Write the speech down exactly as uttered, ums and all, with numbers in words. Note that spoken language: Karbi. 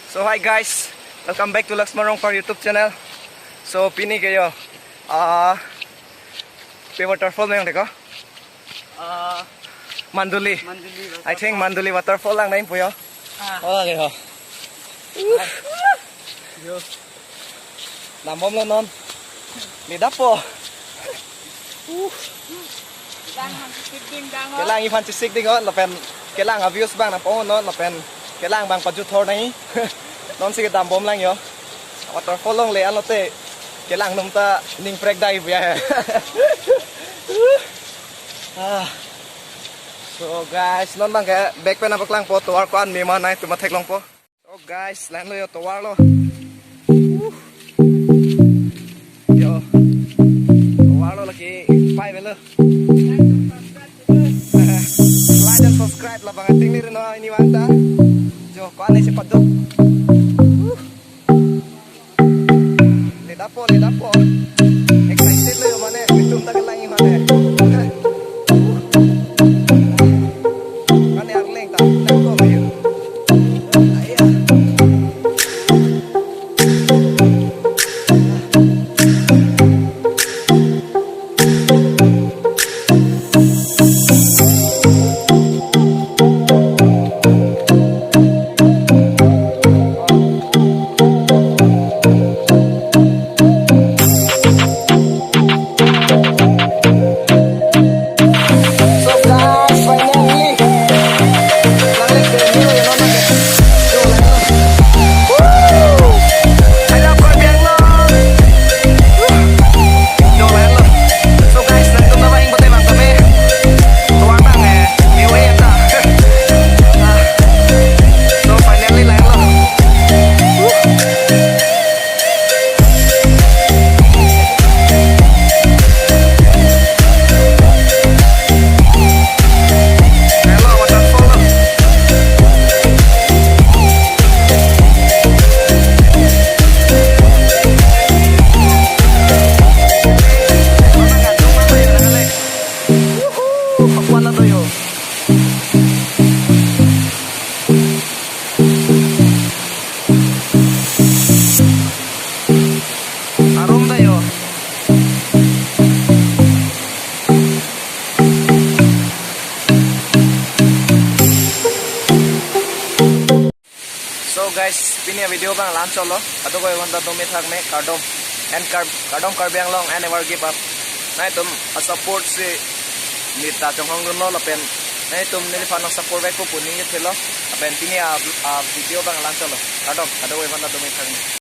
So hi guys, welcome back to Laxman Rongphar YouTube channel. So pini ke yo, ah, pe waterfall nang deko. Ah, Manduli. Manduli I think waterfall. Manduli waterfall lang nangpo yo. Ah. Oh, okay ho. Yo. Dambomlo non. Ni dapo. Uh. Kelang aphan chesik ding ho, lapen kelang a-views abang nangpo non, lapen kelang abang pajuthor nangji. Non si kedambom lang yo. Waterfall along le-an lote kelang atum ta ning prekdai pu ya. Ah. So guys, non abang ke bag pen nangpaklangpo, tovar ko-an mema nangtum theklongpo. Oh guys, lang lo yo, tovar lo. Uh. Yo. Tovar lo lake, pai velo. Like and subscribe labang ating ni reno ini vang ta. Jo, ko-an si paduk. Uh. Ni dapo, ni dapo. Excited lo yo mane, itum ta kelang mane. Kane arleng ta, ta ko yo. Aya. So guys, finally. Woo! I love Karbi Anglong. Yo, lang lo. So guys, nangtum dapat ingput abang kami. Tovar abang eh, view eh ta. Ah. So finally lang lo. Woo! Arum ta yo. So guys, pini a-video abang la-anchot lo. Kadokave aphanta dome thakme, kardom. And Kar-, kardom Karbi Anglong and never give up. Nangtum a-support si neta chonghong dunlo lapen nangtum neliphan nang support vek pu ning thelo. Lapen pini a, a-video abang la-anchot lo. Kardom, kadokave aphanta dome thakme.